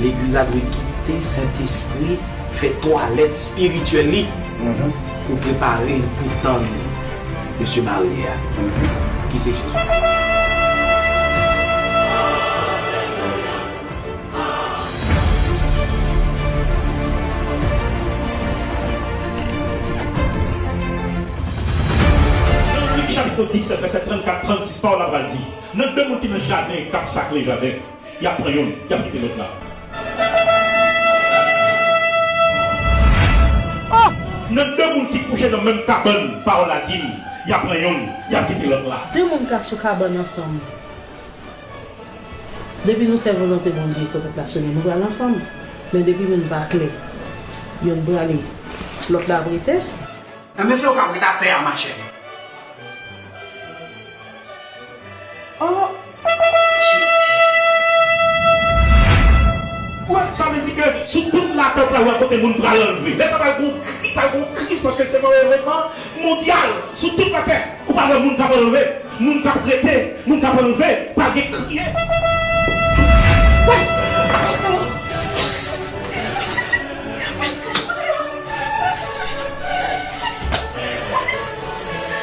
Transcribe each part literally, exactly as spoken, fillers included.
Legliz la dwe kite Sentespri fè twalèt espirityèl li pou prepare l pou tann mesye marye a, ki se Jezi. Nan Lik chapit dis, vèsè trannkat, trannsis, pawòl la pral di, nan de moun ki nan jaden k ap sakle jaden, y ap pran youn, y ap kite lòt la. Oh! Nan de moun ki kouche nan menm kabann, pawòl la di n, y ap pran youn, y ap kite lòt la. De moun ka sou kabann ansanm. Depi nou fè volonte Bondye, twonpèt la sone, nou pral ansanm. Men depi moun pa klè, youn prale, lòt la ap rete. Enben, se ou k ap ret atè a, machè. Oh! Jezi. Wè, sa vle di ke sou tout latè, ou pral wè kote moun pral anlve. Lè sa pral gon kri, pral gon kriz, paske se yon evènman mondyal. Sou tout latè, ou pral wè moun k ap anlve, moun k ap rete, moun k ap anlve, pral gen kriye. Wè!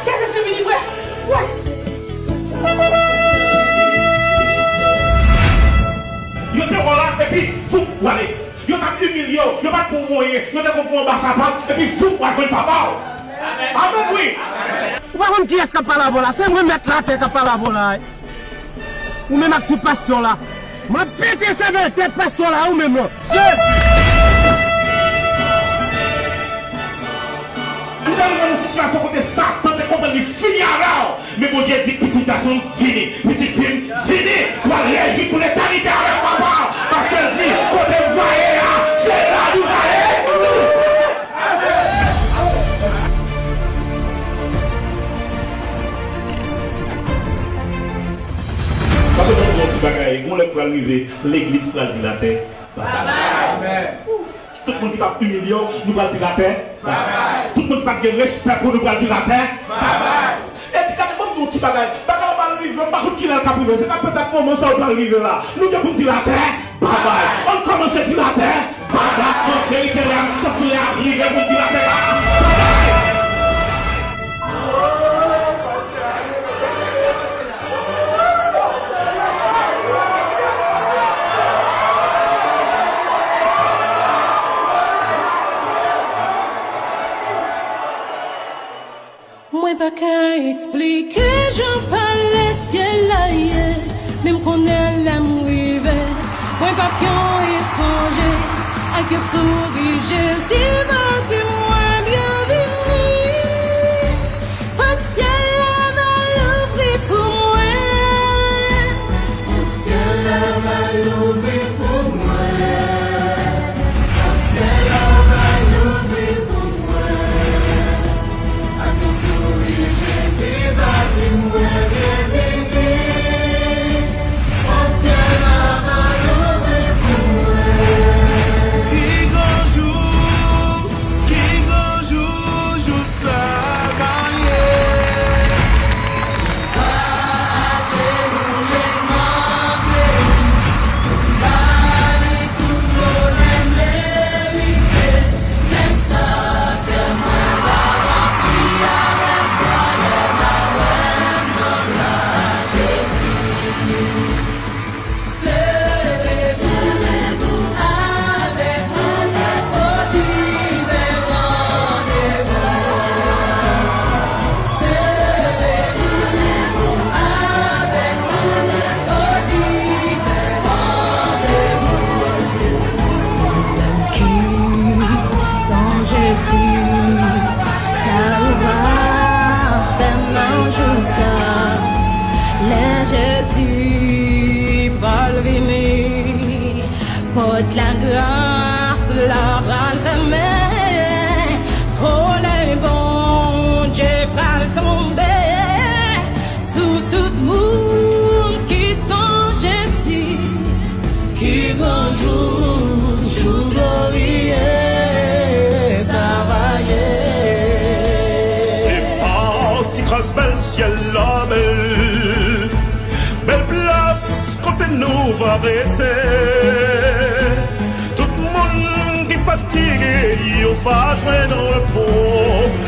Gade se vini vre. Wè. Yo te wè w la, epi, foup, w ale. Yo t ap imilye w, yo pa t pou w mwayen, yo te konn pou w anba sapat, epi, foup, w al jwenn papa w. Amèn, wi. Ou pa konn kiyès k ap pale avè w la, se mwen mèt latè k ap pale avè w la. Ou menm ak tout pastè w la. M ap pete sèvèl tèt pastè w la, ou menm lan. Jezi! Ou te rive nan yon sitiyasyon kote Satan te konprann li fini avè w. Men Bondye di, pitit gason m fini, pitit fi m fini. W al rejwi pou letènite avèk papa w. Paske l di, kote m va ye a, se la nou va ye tou. Paske mwen di yon ti bagay, gon lè k pral rive, legliz pral di latè, babay. Amèn. Tout moun ki t ap imilye w, nou pral di latè, babay. Tout moun ki pa t gen respè pou nou pral di latè, babay. Epi gade, ban m di yon ti bagay. Bagay la pral rive, m pa konn kilè l k ap rive. Se ka petèt moman sa yo pral rive la. Nou gen pou n di latè, babay. Ann kòmanse di latè, babay. An verite, lè m santi lè ap rive pou n di latè, babay. Mwen pa ka eksplike jan palè syèl la ye, men m konnen lè m rive, mwen p ap yon etranje. Ak yon souri, Jezi va di mwen byenvini. Pòt syèl la va louvri pou mwen. Pòt syèl la va louvri pou mwen. Pòt syèl la va louvri pou mwen. Ak yon souri, Jezi va di mwen byenvini. Pòt syèl la va louvri pou mwen. Ki gran jou, ki gran jou, jou sa va ye. Ki san Jezi, sa ou va fè nan jou sa? Lè Jezi pral vini, pòt lagras la pral fèmen, kolè Bondye pral tonbe sou tout moun ki sonje si. Ki gran jou, jou gloriye sa va ye. Se pati kras bèl syèl la, bèl, bèl plas kote nou va rete. Fatige, yo pa jwenn repo.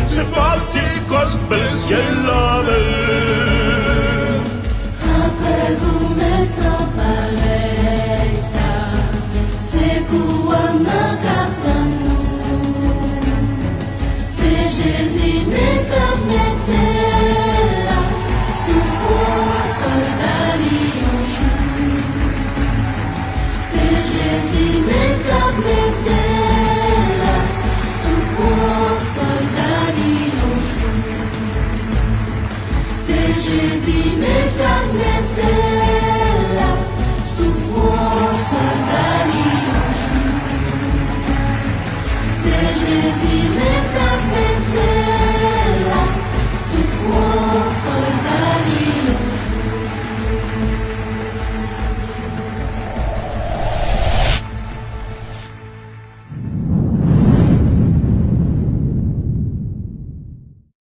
Se pati gospel syèl la vle.